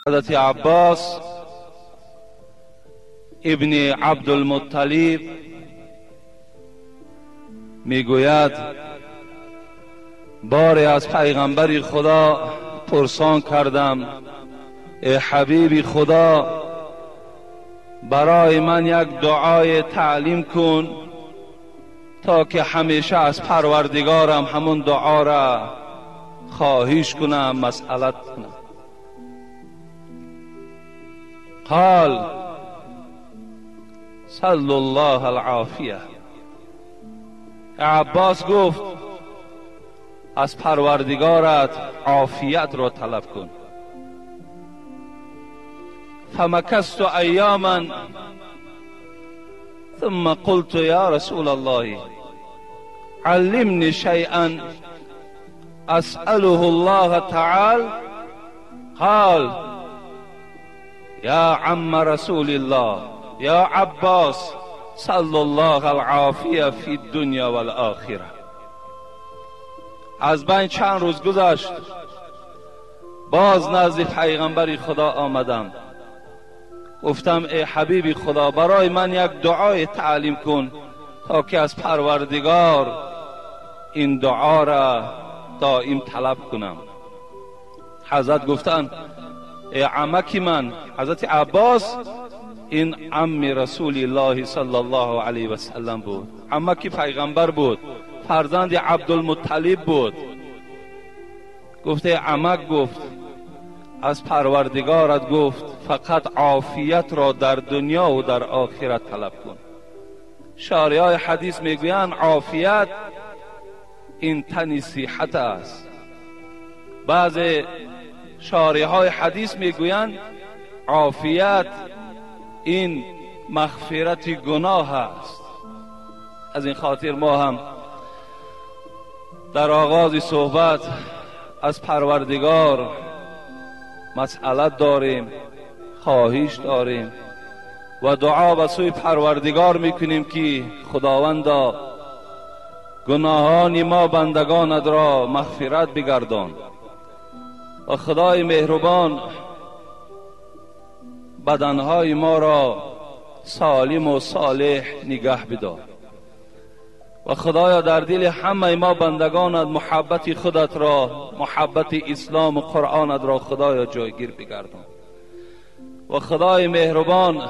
حضرت عباس ابن عبدالمطلب میگوید باری از پیغمبر خدا پرسان کردم، ای حبیب خدا، برای من یک دعای تعلیم کن تا که همیشه از پروردگارم همون دعا را خواهش کنم، مسئلت کنم. قال صلی الله العافیه. عباس گفت از پروردگارت عافیت را طلب کن. فمکثت ایاما ثم قلت یا رسول الله علمنی شیئا اسأله الله تعالی. قال یا عم رسول الله یا عباس صلی الله العافیه فی الدنیا والآخرة. از بین چند روز گذشت، باز نزد پیغمبر خدا آمدم، گفتم ای حبیب خدا، برای من یک دعای تعلیم کن تا که از پروردگار این دعا را دائم طلب کنم. حضرت گفتند ای عمک من، حضرت عباس این عم رسول الله صلی الله علیه و سلم بود، عمک پیغمبر بود، فرزند عبدالمطلب بود. گفته عمک، گفت از پروردگارت گفت فقط عافیت را در دنیا و در آخرت طلب کن. شارعای حدیث میگویند عافیت این تن صحت است. بعض شارعهای حدیث میگویند عافیت این مغفرت گناه است. از این خاطر ما هم در آغاز صحبت از پروردگار مسئلت داریم، خواهش داریم و دعا به سوی پروردگار میکنیم که خداوندا گناهان ما بندگانت را مغفرت بگردان و خدای مهربان بدنهای ما را سالم و صالح نگه بدار و خدایا در دل همه ما بندگانت محبت خودت را، محبت اسلام و قرآنت را خدایا جایگیر بگردان و خدای مهربان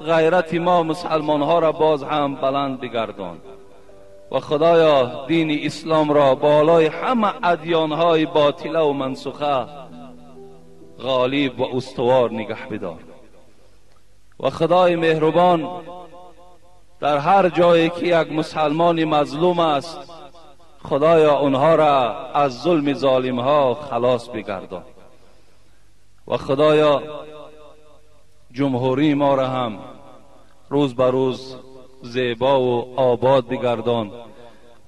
غیرت ما مسلمانها را باز هم بلند بگردان و خدایا دین اسلام را بالای همه ادیانهای باطله و منسوخه غالب و استوار نگه بدار و خدای مهربان در هر جایی که یک مسلمان مظلوم است خدایا آنها را از ظلم ظالمها خلاص بگردان و خدایا جمهوری ما را هم روز به روز زیبا و آباد بگردان.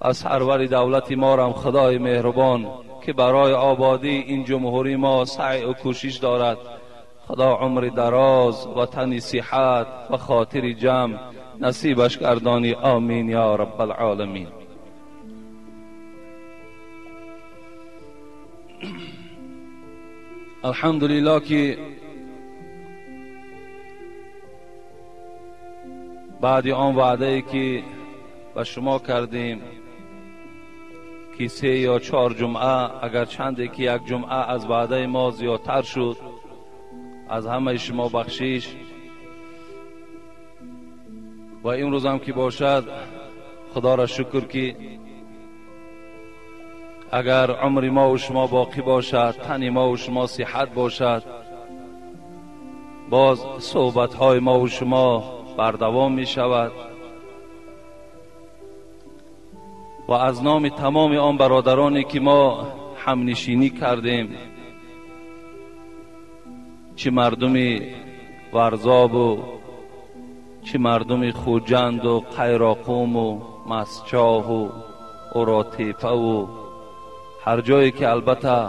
از سرور دولت ما را هم خدای مهربان که برای آبادی این جمهوری ما سعی و کوشش دارد، خدا عمر دراز و تن صحت و خاطر جمع نصیبش گردانی. آمین یا رب العالمین. الحمدلله که بعد آن وعده ای که به شما کردیم که 3 یا 4 جمعه، اگر چندی که یک جمعه از وعده ما زیادتر شد، از همه شما بخشیش. و امروز هم که باشد خدا را شکر که اگر عمر ما و شما باقی باشد، تن ما و شما صحت باشد، باز صحبت های ما و شما بردوام می شود. و از نام تمام آن برادرانی که ما همنشینی کردیم، چه مردم ورزاب و چه مردم خوجند و قیراقوم و مسچاه و اوراتیپه و هر جایی که البته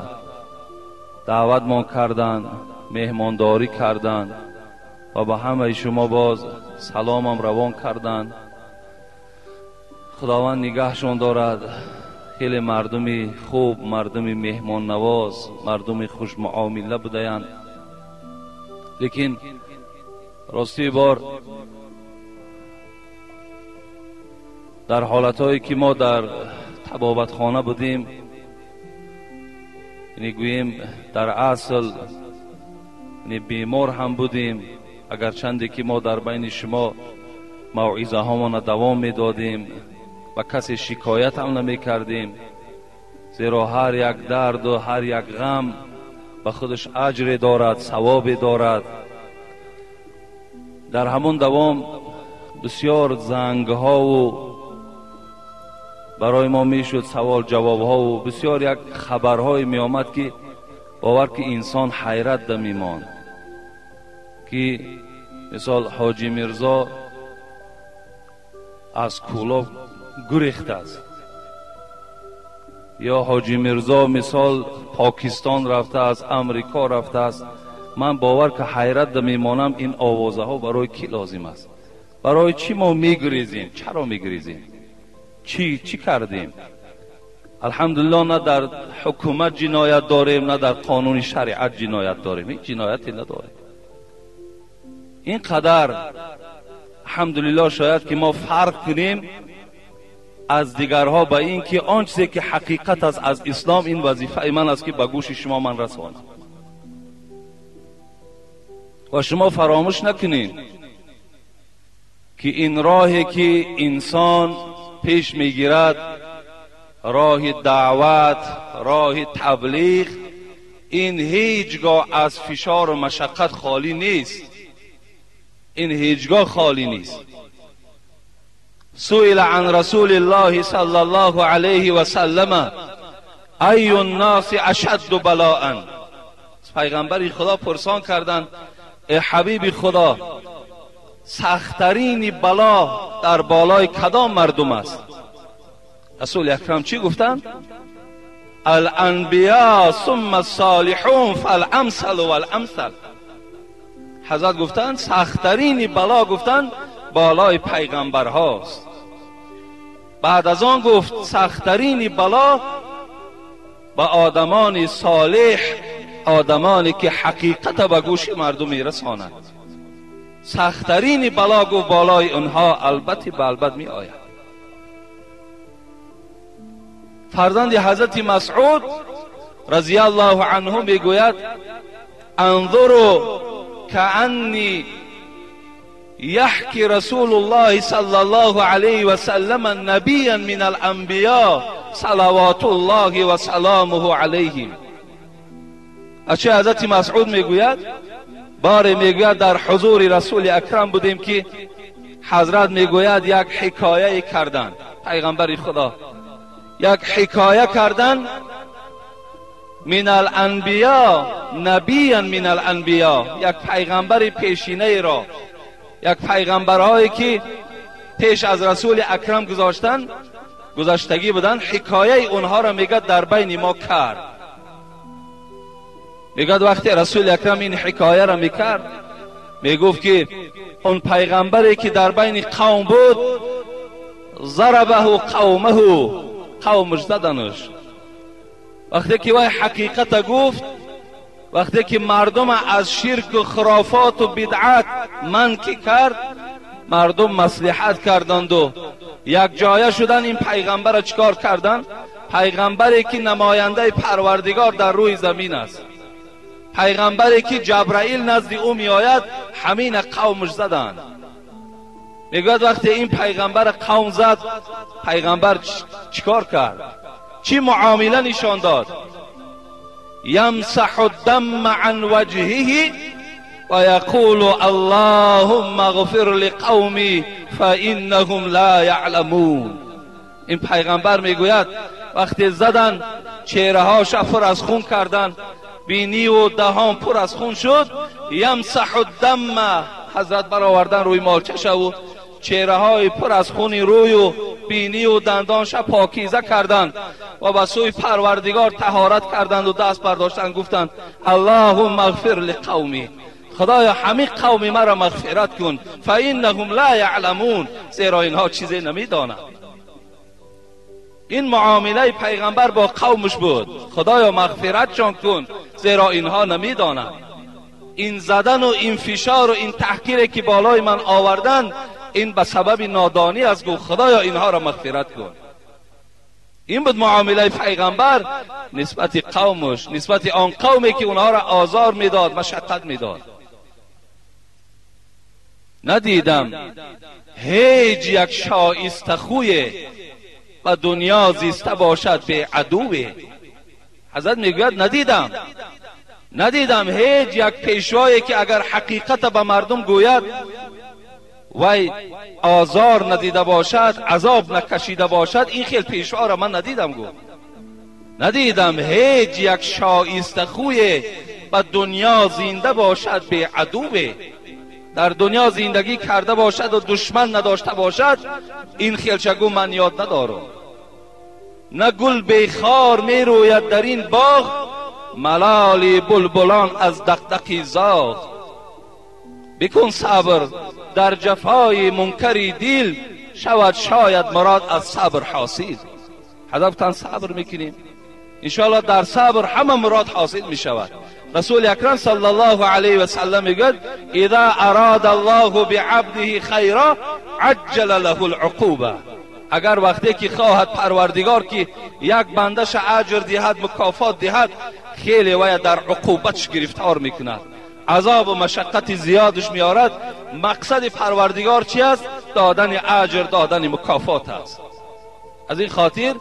دعوت ما کردن، مهمانداری کردن و به همه شما باز سلامم روان کردن. خداوند نگهشون دارد. خیلی مردمی خوب، مردمی مهمان نواز، مردمی خوش معامله بودند. لیکن راستی بار در حالتهایی که ما در طبابتخانه بودیم، یعنی گوییم در اصل یعنی بیمار هم بودیم، اگرچند که ما در بین شما موعظه هامان دوام میدادیم و کسی شکایت هم نمی کردیم، زیرا هر یک درد و هر یک غم به خودش اجر دارد، ثواب دارد. در همون دوام بسیار زنگ ها و برای ما میشد سوال جواب ها و بسیار یک خبرهای می آمد که باور که انسان حیرت ده میماند که مثال حاجی میرزا از کولاب گریخت است، یا حاجی میرزا مثال پاکستان رفته است، امریکا رفته است. من باور که حیرت ده میمانم این آوازه ها برای کی لازم است؟ برای چی ما میگریزیم؟ چرا میگریزیم؟ چی کردیم؟ الحمدلله نه در حکومت جنایت داریم، نه در قانون شریعت جنایت داریم، هیچ جنایتی نداریم. اینقدر الحمدلله شاید که ما فرق کنیم از دیگرها به این که آن چیزی که حقیقت است از اسلام، این وظیفه من است که به گوش شما من رسانم. و شما فراموش نکنین که این راهی که انسان پیش میگیرد، راه دعوت، راه تبلیغ، این هیچگاه از فشار و مشقت خالی نیست. این هیچگاه خالی نیست. سئل عن رسول الله صلی الله علیه و سلم ای الناس اشد بلاء. پیغمبر خدا پرسان کردند ای حبیب خدا، سختترین بلا در بالای کدام مردم است؟ رسول اکرم چی گفتند؟ الانبیاء ثم الصالحون فالامثل والامثل. حضرت گفتند سختترین بلا گفتند بالای پیغمبر هاست. بعد از آن گفت سختترین بلا به آدمان صالح، آدمانی که حقیقت به گوش مردم میرسانند. سختترین بلا گفت بالای آنها البته به البته می آید. فرزند حضرت مسعود رضی الله عنه میگوید انظروا کأنی یحکی رسول الله صلی الله علیه و سلم نبیا من الانبیاء صلوات الله و سلامه علیهم. اچه حضرت مسعود میگوید باره میگوید در حضور رسول اکرم بودیم که حضرت میگوید یک حکایه کردن، پیغمبر خدا یک حکایه کردن من الانبیاء نبیا من الانبیاء، یک پیغمبر پیشینه را، یک پیغمبرهایی که پیش از رسول اکرم گذاشتن گذشتگی بودن، حکایه اونها را میگه در بین ما کرد. میگه وقتی رسول اکرم این حکایه را میکرد میگفت که اون پیغمبری که در بین قوم بود ضربه قومه، قومش زدنش. وقتی که وی حقیقت گفت، وقتی که مردم از شرک و خرافات و بدعت منکی کرد، مردم مصلحت کردند و یک جایه شدن. این پیغمبر را چیکار کردند؟ پیغمبری که نماینده پروردگار در روی زمین است، پیغمبری که جبرائیل نزد او میآید، همین قومش زدند. میگوید وقتی این پیغمبر قوم زد، پیغمبر چیکار کرد؟ چی معامله نشان داد؟ یمسح الدم عن وجهه و یقول اللهم اغفر لقومی فانهم لا یعلمون. این پیغمبر میگوید وقتی زدن چهره هاش پر از خون کردن، بینی و دهان پر از خون شد، یمسح الدم، حضرت برآوردن روی مالچه و چهره های پر از خون روی و بینی و دندانش پاکیزه کردند و به سوی پروردگار طهارت کردند و دست برداشتند، گفتند اللهم اغفر لقومی، خدایا همه قوم مرا مغفرت کن، فانهم لا یعلمون، زیرا اینها چیزی نمیدانند. این معامله پیغمبر با قومش بود. خدایا مغفرتشان کن، زیرا اینها نمیدانند. این زدن و این فشار و این تحقیری که بالای من آوردن، این به سبب نادانی است. گفت خدایا اینها را مغفرت کن. این بود معامله پیغمبر نسبت قومش، نسبت آن قومی که اونها را آزار میداد، مشقت میداد. ندیدم هیچ یک شایسته خوی و دنیا زیسته باشد به عدوی. حضرت میگوید ندیدم هیچ یک پیشوایی که اگر حقیقت به مردم گوید وی آزار ندیده باشد، عذاب نکشیده باشد، این خیلی پیشوا را من ندیدم. گفت ندیدم هیچ یک شایسته خوی و دنیا زنده باشد به عدوی، در دنیا زندگی کرده باشد و دشمن نداشته باشد، این خیلچگو من یاد ندارم. نه گل بیخار می روید در این باغ، ملال بلبلان از دقدقی زاغ. بکن صبر در جفای منکری دل، شود شاید مراد از صبر حاصل. حضرت صبر میکنیم انشاءالله، در صبر همه مراد حاصل میشود. رسول اکرم صلی الله علیه و سلم میگوید اذا اراد الله بعبده خیرا عجل له العقوبه. اگر وقتی که خواهد پروردگار که یک بندش اجر دهد، مکافات دهد، خیلی وی در عقوبتش گرفتار میکند، عذاب و مشقت زیادش میارد. مقصد پروردگار چی است؟ دادن اجر، دادن مکافات است. از این خاطر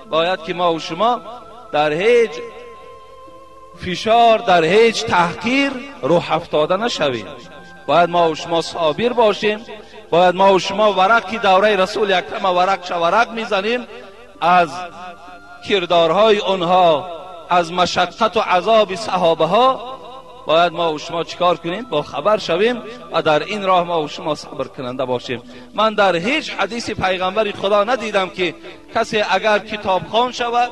باید که ما و شما در هیچ فشار، در هیچ تحقیر روح افتاده نشویم. باید ما و شما صابر باشیم. باید ما و شما ورقی دوره رسول اکرم ورق ورق میزنیم از کردارهای آنها، از مشقت و عذاب صحابه ها. باید ما و شما چیکار کنیم؟ با خبر شویم و در این راه ما و شما صبر کننده باشیم. من در هیچ حدیث پیغمبر خدا ندیدم که کسی اگر کتابخوان شود،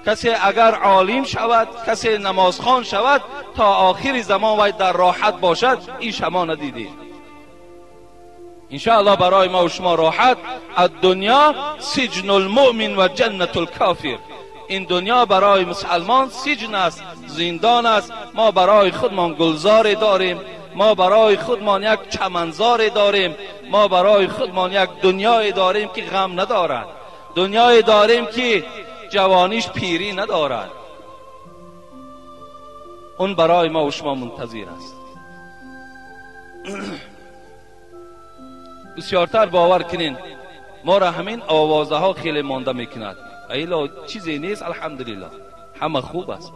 کسی اگر عالم شود، کسی نمازخوان شود، تا آخر زمان باید در راحت باشد. این شما ندیدید. انشاءالله برای ما و شما راحت. الدنیا سجن المؤمن و جنت الکافر. این دنیا برای مسلمان سجن است، زندان است. ما برای خودمان گلزار داریم، ما برای خودمان یک چمنزار داریم، ما برای خودمان یک دنیای داریم که غم ندارد، دنیای داریم که جوانیش پیری ندارد. اون برای ما و شما منتظر است. بسیارتر باور کنین ما را همین آوازه ها خیلی مانده میکند. ایلا چیزی نیست، الحمدلله همه خوب است.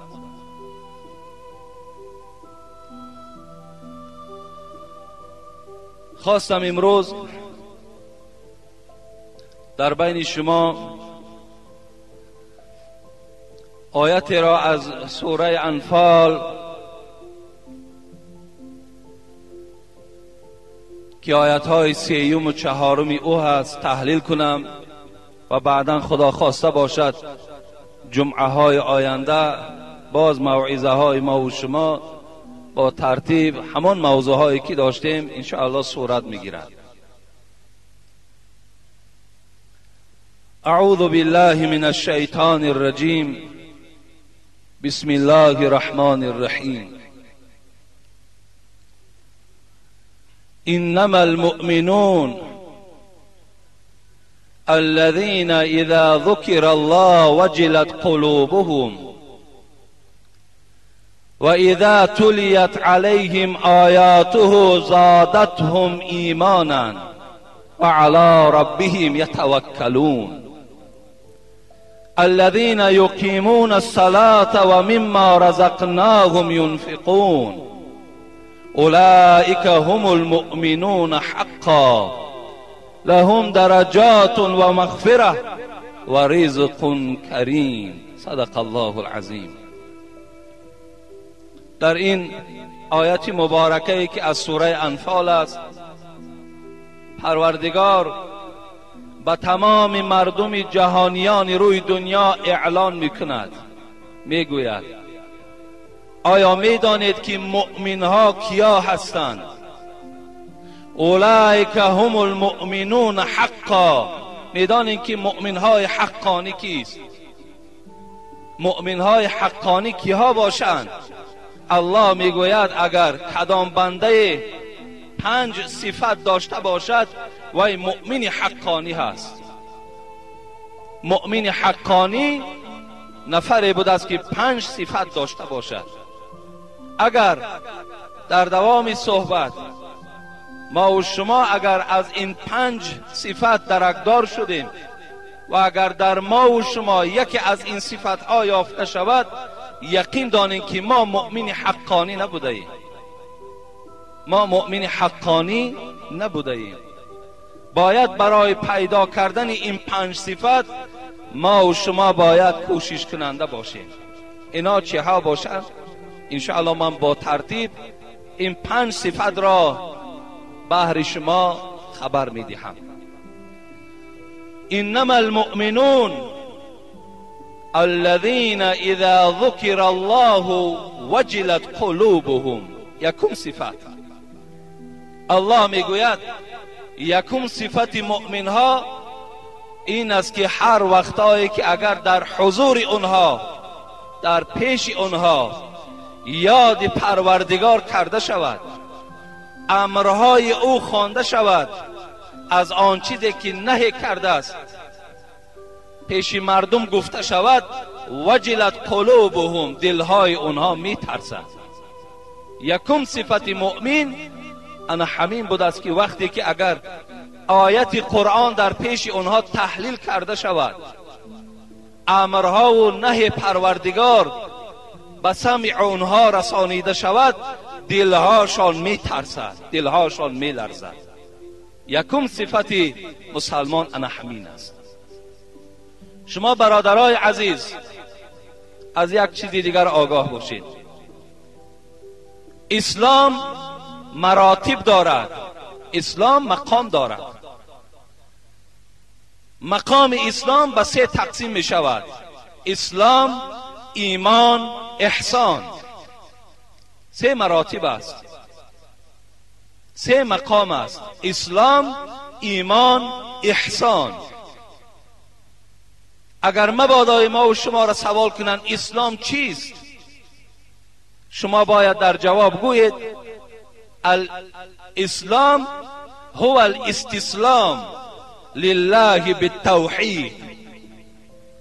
خواستم امروز در بین شما آیت را از سوره انفال که آیت های سیوم و چهارم او هست تحلیل کنم و بعدا خدا خواسته باشد جمعه های آینده باز موعظه های ما و شما با ترتیب همان موضوع هایی که داشتیم انشاءالله صورت میگیرد. اعوذ بالله من الشیطان الرجیم. بسم الله الرحمن الرحیم. انما المؤمنون الذين اذا ذكر الله وجلت قلوبهم واذا تليت عليهم آياته زادتهم ایمانا وعلى ربهم يتوكلون الذين يقيمون الصلاة ومما رزقناهم ينفقون أولئك هم المؤمنون حقا لهم درجات ومغفرة ورزق كريم. صدق الله العظیم. در این آیت مبارکه که از سوره انفال است، پروردگار به تمام مردم جهانیان روی دنیا اعلان میکند، میگوید آیا میدانید که مؤمنها کیا هستند؟ اولئک هم المؤمنون حقا. میدانیم که مؤمن های حقانی کیست، مؤمن های حقانی کیها باشند. الله میگوید اگر کدام بنده 5 صفت داشته باشد وی مؤمن حقانی هست. مؤمن حقانی نفری بود است که 5 صفت داشته باشد. اگر در دوام صحبت ما و شما اگر از این 5 صفت درکدار شدیم و اگر در ما و شما یکی از این صفتها یافته شود، یقین دانیم که ما مؤمن حقانی نبوده ایم. ما مؤمن حقانی نبوده ایم. باید برای پیدا کردن این 5 صفت ما و شما باید کوشش کننده باشیم. اینا چه ها باشند؟ انشاءالله من با ترتیب این 5 صفت را بهر شما خبر می دهم. انما المؤمنون الذين اذا ذكر الله وجلت قلوبهم. یکم صفت الله میگوید، یکم صفت مؤمن ها این است که هر وقتایی که اگر در حضور اونها، در پیش اونها یاد پروردگار کرده شود، امرهای او خوانده شود، از آن چیزی که نهی کرده است پیش مردم گفته شود، وجلت قلوبهم، دلهای اونها میترسد. یکم صفت مؤمن انا همین بود است که وقتی که اگر آیت قرآن در پیش اونها تحلیل کرده شود، امرها و نهی پروردگار به سمع اونها رسانیده شود، دلهاشان میترسد، دلهاشان میلرزد. یکم صفت مسلمان انا همین است. شما برادرای عزیز از یک چیز دیگر آگاه باشید. اسلام مراتب دارد، اسلام مقام دارد. مقام اسلام به 3 تقسیم می شود: اسلام، ایمان، احسان. 3 مراتب است، 3 مقام است: اسلام، ایمان، احسان. اگر مبادای ما و شما را سوال کنند اسلام چیست، شما باید در جواب گویید الاسلام هو الاستسلام لله بالتوحید.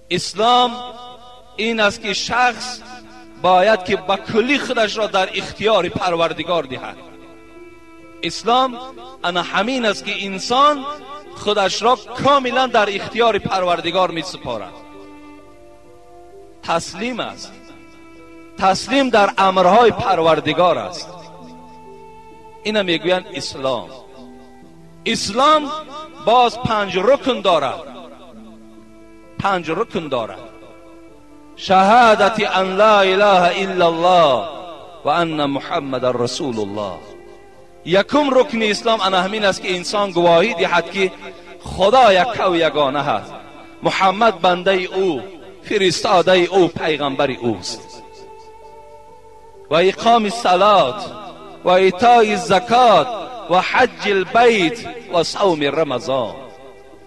اسلام این است که شخص باید که با کلی خودش را در اختیار پروردگار دهد. اسلام انا همین است که انسان خودش را کاملا در اختیار پروردگار می سپارد. تسلیم است، تسلیم در امرهای پروردگار است. اینا میگویند اسلام. اسلام باز 5 رکن دارد، 5 رکن دارد: شهادت ان لا اله الا الله و ان محمد رسول الله. یکم رکن اسلام انا همین است که انسان گواهی دهد که خدا یک و یگانه است، محمد بنده او، فرستاده او، پیغمبر اوست. و اقام الصلاة و ایتاء الزکات و حج البیت و صوم رمضان.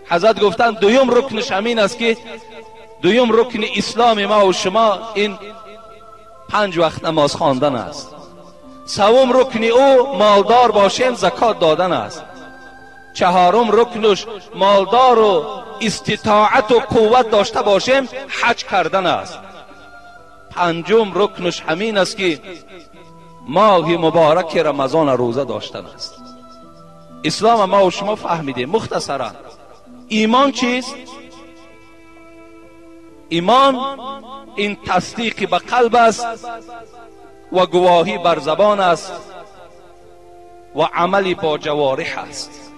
حضرت گفتند دویم رکنش همین است که دویم رکن اسلام ما و شما این 5 وقت نماز خواندن است. سوم رکن او مالدار باشیم زکات دادن است. چهارم رکنش مالدار و استطاعت و قوت داشته باشیم حج کردن است. پنجم رکنش همین است که ماه مبارک رمضان روزه داشتن است. اسلام ما و شما فهمیدیم مختصرا. ایمان چیست؟ ایمان این تصدیق به قلب است و گواهی بر زبان است و عملی با جوارح است،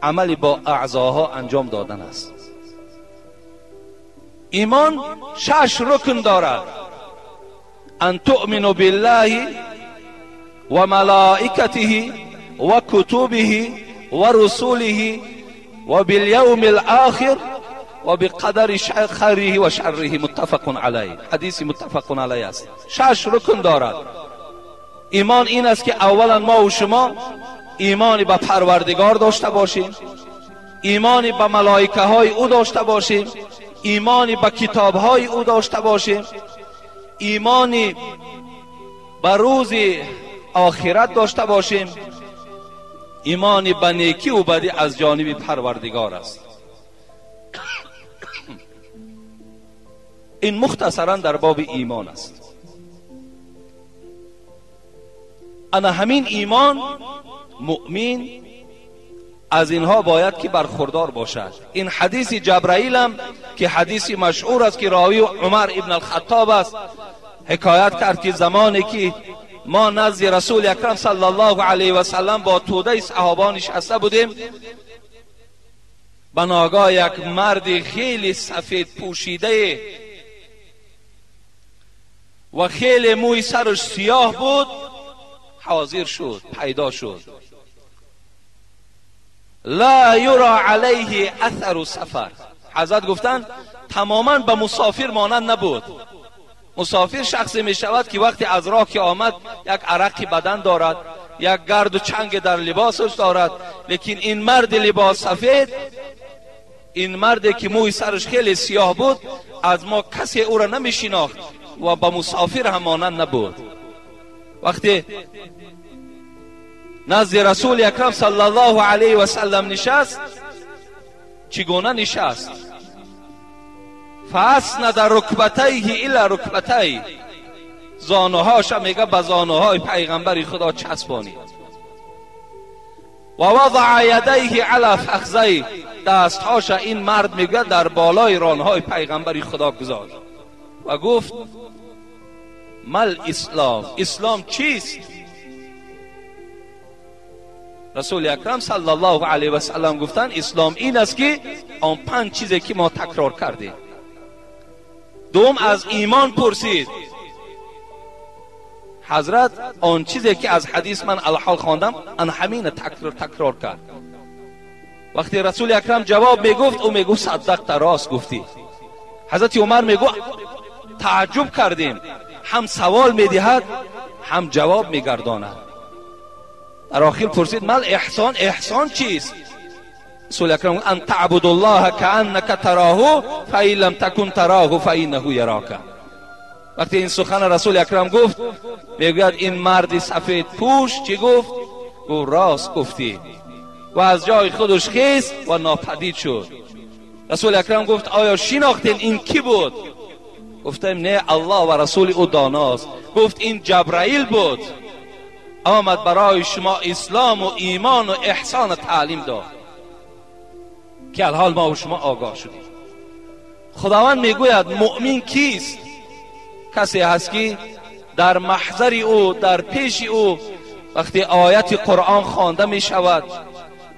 عملی با اعضاها انجام دادن است. ایمان 6 رکن دارد: ان تؤمنوا بالله و ملائکته و کتبه و رسوله و بالیوم الاخر و بقدر خیره و شره. متفق علیه، حدیث متفق علیه است. 6 رکن دارد. ایمان این است که اولا ما و شما ایمان به پروردگار داشته باشیم، ایمانی به ملائکه های او داشته باشیم، ایمانی به کتاب های او داشته باشیم، ایمانی به روز آخرت داشته باشیم. ایمانی به نیکی و بدی از جانب پروردگار است. این مختصرا در باب ایمان است. انا همین ایمان، مؤمن از اینها باید که برخوردار باشد. این حدیث جبرائیل هم که حدیث مشهور است که راوی عمر ابن الخطاب است، حکایت کرد که زمانی که ما نزد رسول اکرم صلی الله علیه و سلم با توده صحابه نشسته بودیم، به ناگاه یک مرد خیلی سفید پوشیده و خیلی موی سرش سیاه بود حاضر شد، پیدا شد. لا یرا علیه اثر سفر. حضرت گفتند تماما به مسافر مانند نبود. مسافر شخصی می شود که وقتی از راه که آمد یک عرق بدن دارد، یک گرد و چنگ در لباسش دارد، لیکن این مرد لباس سفید، این مرد که موی سرش خیلی سیاه بود، از ما کسی او را نمی شناخت و به مسافر هم مانند نبود. وقتی نزد رسول اکرم صلی الله علیه و سلم نشست، چگونه نشست؟ فاسند رکبتیه الی رکبتیه، زانوهاش میگه به زانوهای پیغمبر خدا چسبانید. و وضع یدیه علی فخذیه، دستهاش این مرد میگه در بالای رانهای پیغمبر خدا گذاشت و گفت مل اسلام، اسلام چیست؟ رسول اکرم صلی الله علیه و سلم گفتند اسلام این است که آن پنج چیزی که ما تکرار کردیم. دوم از ایمان پرسید. حضرت آن چیزی که از حدیث من الحال خواندم آن همین تکرار کرد. وقتی رسول اکرم جواب میگفت، او میگفت صدقت، راست گفتی. حضرت عمر میگفت تعجب کردیم، هم سوال میدهد هم جواب میگرداند. در آخر پرسید مال احسان، احسان چیست؟ رسول اکرم ان تعبد الله كأنك تراه فإن لم تكن تراه فإنه يراك. وقتی این سخن رسول اکرم گفت، میگوید این مرد سفید پوش چی گفت؟ گفت راست گفتی. و از جای خودش خیست و ناپدید شد. رسول اکرم گفت آیا شناختین این کی بود؟ گفتیم نه، الله و رسول او داناست. گفت این جبرائیل بود، آمد برای شما اسلام و ایمان و احسان تعلیم داد که الحال ما و شما آگاه شدیم. خداوند میگوید مؤمن کیست؟ کسی هست که در محضر او، در پیش او وقتی آیت قرآن خوانده می شود،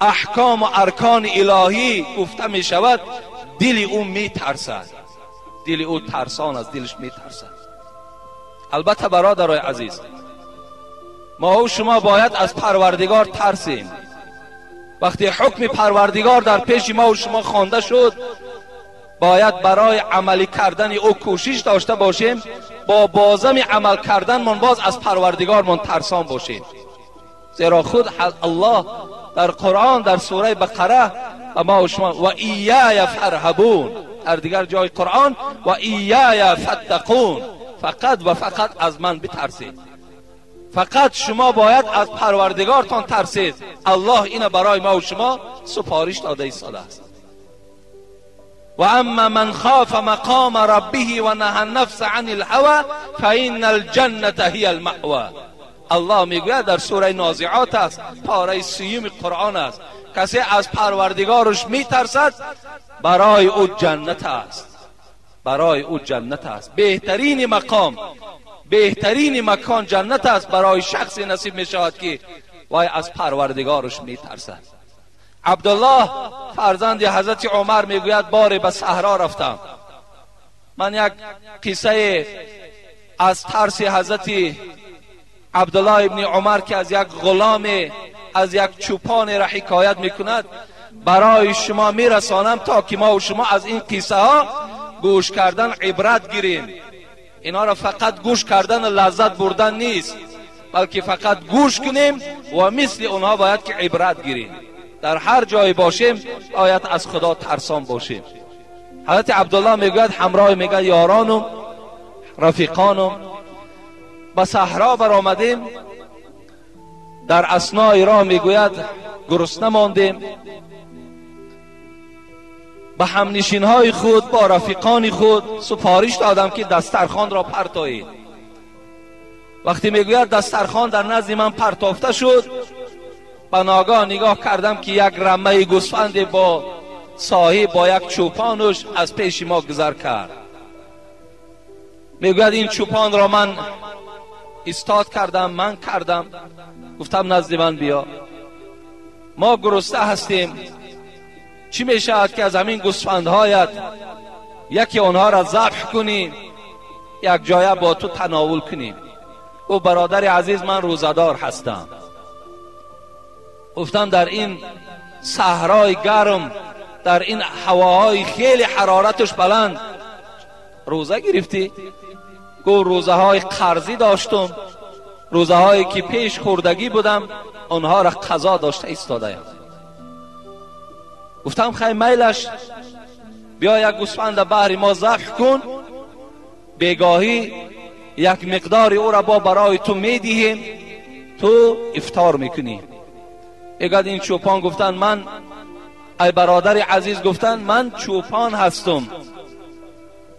احکام و ارکان الهی گفته می شود، دل او می ترسد، دل او ترسان است، دلش می ترسد. البته برادرای عزیز، ما و شما باید از پروردگار ترسیم. وقتی حکم پروردگار در پیش ما و شما خوانده شد، باید برای عملی کردن او کوشش داشته باشیم. با بازم عمل کردن من باز از پروردگار من ترسان باشیم، زیرا خود الله در قرآن در سوره بقره و ما و شما و ایای فرهبون، در دیگر جای قرآن و ایای فتقون، فقط و فقط از من بترسید. فقط شما باید از پروردگارتان ترسید. الله اینو برای ما و شما سپارش داده ایستاده است. و اما من خاف مقام ربه و نهى النفس عن الهوى فإن الجنة هي المأوى. الله میگوید در سوره نازعات است، پاره سیوم قرآن است، کسی از پروردگارش میترسد برای او جنت است، برای او جنت است. بهترین مقام، بهترین مکان جنت است برای شخصی نصیب می شود که وای از پروردگارش میترسد. عبدالله فرزند حضرت عمر میگوید باری به صحرا رفتم. من یک قصه از ترس حضرت عبدالله ابن عمر که از یک غلام، از یک چوپان را حکایت میکند برای شما میرسانم تا که ما و شما از این قصه ها گوش کردن عبرت گیریم. اینا را فقط گوش کردن و لذت بردن نیست، بلکه فقط گوش کنیم و مثل اونها باید که عبرت گیریم. در هر جای باشیم باید از خدا ترسان باشیم. حضرت عبدالله میگوید همراه میگه یارانم رفیقانم به صحرا برآمدیم، در اثنای راه میگوید گرسنه ماندیم، به همنشینهای خود با رفیقان خود سفارش دادم که دسترخوان را پرتایید. وقتی میگوید دسترخوان در نزد من پرتافته شد، به ناگاه نگاه کردم که یک رمه گوسفند با صاحب با یک چوپانش از پیش ما گذر کرد. میگوید این چوپان را من ایستاد کردم، من کردم، گفتم نزد من بیا، ما گرسنه هستیم، چی میشود که از همین گوسفندهایت یکی آنها را ذبح کنیم، یک جایه با تو تناول کنیم. او برادر عزیز من روزه‌دار هستم. گفتم در این صحرای گرم، در این هواهای خیلی حرارتش بلند روزه گرفتی؟ گفت روزه های قرضی داشتم، روزه هایی که پیش خوردگی بودم آنها را قضا داشته ایستاده‌ام. گفتم خیلی میلش، بیا یک گوسفند بهر ما ذبح کن، بیگاهی یک مقدار او را با برای تو میدهیم، تو افطار میکنی. اگر این چوپان گفتن من ای برادر عزیز، گفتن من چوپان هستم،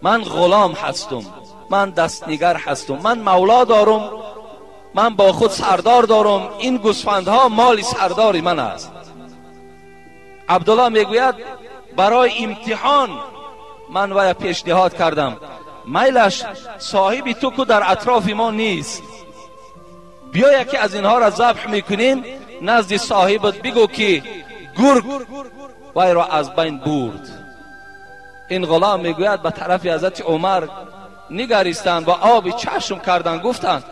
من غلام هستم، من دستنیگر هستم، من مولا دارم، من با خود سردار دارم، این گوسفندها مال سردار من است. عبدالله میگوید برای امتحان من ویا پیشنهاد کردم، میلش صاحب تو که در اطراف ما نیست، بیا یکی از اینها را ذبح میکنیم، نزد صاحبت بگو که گرگ وی را از بین برد. این غلام میگوید به طرف حضرت عمر نگریستند و آب چشم کردند، گفتند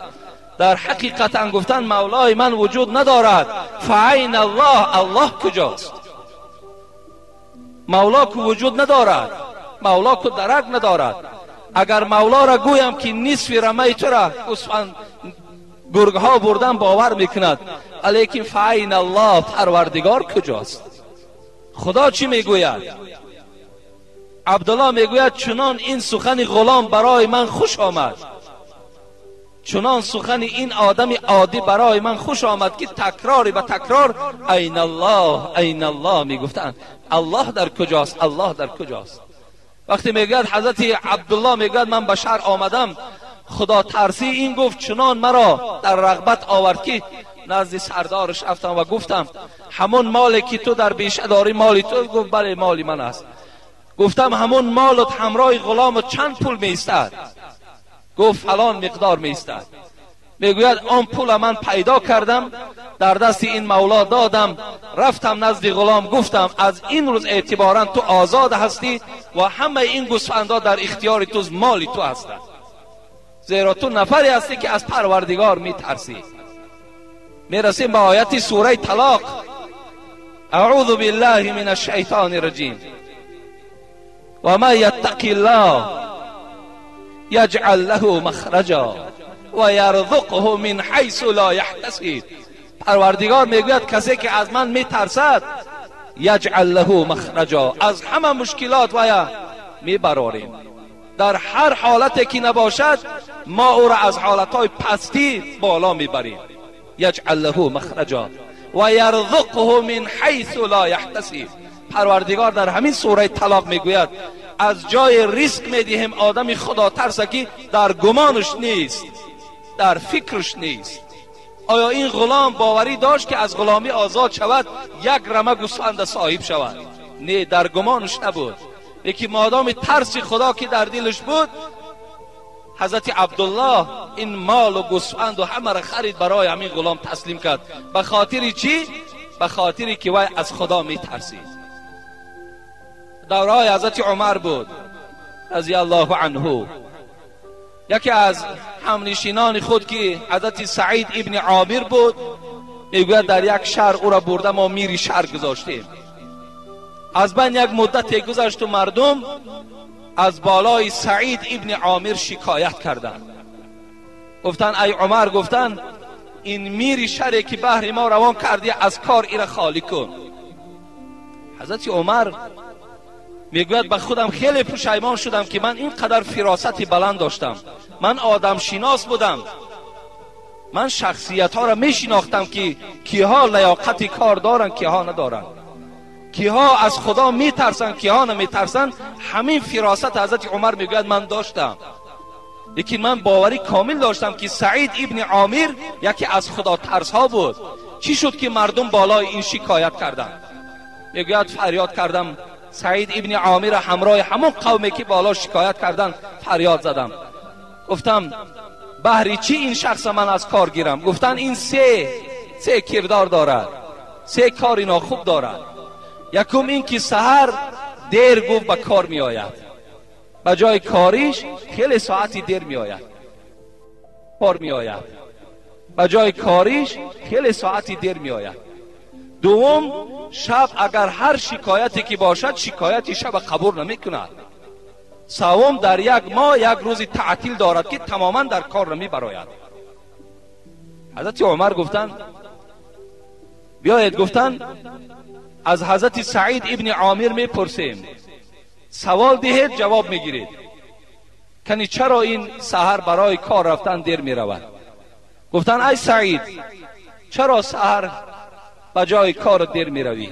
در حقیقتا گفتند مولای من وجود ندارد، فعین الله، الله کجاست؟ مولا که وجود ندارد، مولا که درک ندارد. اگر مولا را گویم که نصف رمه تو را گرگ ها بردن باور میکند، لیکن فعین الله، پروردگار کجاست؟ خدا چی میگوید؟ عبدالله میگوید چنان این سخن غلام برای من خوش آمد، چنان سخن این آدم عادی برای من خوش آمد که تکرار به تکرار عین الله عین الله میگفتند، الله در کجاست، الله در کجاست. وقتی میگوید حضرت عبدالله میگوید من به شهر آمدم، خدا ترسی این گفت چنان مرا در رغبت آورد که نزد سردارش رفتم و گفتم همون مالی که تو در بیشه داری مالی تو؟ گفت بله مالی من است. گفتم همون مالت همراه غلامت چند پول میستد؟ گفت فلان مقدار میستد. میگوید آن پول من پیدا کردم، در دست این مولا دادم، رفتم نزد غلام گفتم از این روز اعتبارا تو آزاد هستی و همه این گوسفندا در اختیار تو، مالی تو هستند، زیرا تو نفری هستی که از پروردگار میترسی. میرسیم به آیت سوره طلاق. اعوذ بالله من الشیطان الرجیم. و من یتق الله یجعل له مخرجا و یرزقه من حیث لا یحتسب. پروردگار میگوید کسی که از من میترسد یجعل له مخرجا، از همه مشکلات ویا میبراریم، در هر حالتی که نباشد ما او را از حالتهای پستی بالا میبریم. یجعل له مخرجا و یرزقه من حیث لا یحتسب. پروردگار در همین سوره طلاق میگوید از جای ریسک میدهیم آدم خدا ترسه که در گمانش نیست، در فکرش نیست. آیا این غلام باوری داشت که از غلامی آزاد شود، یک رمه گوسفند صاحب شود؟ نه، در گمانش نبود. یکی مادام ترس خدا که در دلش بود، حضرت عبدالله این مال و گوسفند و همه را خرید برای همین غلام تسلیم کرد. به خاطر چی؟ به خاطری که وی از خدا میترسید. دورهای حضرت عمر بود رضی الله عنه، یکی از همنشینان خود که حضرت سعید ابن عامر بود، میگوید در یک شهر او را برده ما میری شهر گذاشتیم. از بین یک مدت گذشت و مردم از بالای سعید ابن عامر شکایت کردند. گفتن ای عمر، گفتن این میری شهری که بهر ما روان کردی از کار ایره خالی کن. ҳазрати Умар мегӯяд ба худам хеле пушаймон шудам ки ман ин қадар фиросати баланд доштам, ман одамшинос будам, ман шахсиятҳоро мешинохтам ки киҳо лаёқати кор доранд, киҳо надоранд, киҳо аз Худо метарсанд, киҳо наметарсанд. Ҳамин фиросат ҳазрати Умар мегӯяд ман доштам, лекин ман боварӣ комил доштам ки Саид ибни Омир яке аз худотарсҳо буд. Чӣ шуд ки мардум болои ин шикоят карданд? Мегӯяд фарёд кардам, Саид ибни Омирро ҳамроҳи ҳамон қавме ки боло шикоят карданд фарёд задам. Гуфтам баҳри чӣ ин шахса ман аз кор гирам? Гуфтанд ин се кирдор дорад, се кори нохуб дорад. Якум ин ки саҳар дер гуфт ба кор меояд, ба ҷои кориш хеле соати дер меояд, кор меояд, ба ҷои кориш хеле соати дер меояд. Дуввум, шаб агар ҳар шикояте ки бошад шикояти шаба қабул намекунад. Севум, дар як моҳ як рӯзи таътил дорад ки тамоман дар кор намебарояд. Ҳазрати Умар гуфтанд биёед, гуфтанд аз ҳазрати Саид ибни Омир мепурсем, савол диҳед ҷавоб мегиред, кани чаро ин саҳар барои кор рафтан дер меравад? Гуфтанд ай Саид, чаро саҳар ба ҷои кор дер меравӣ?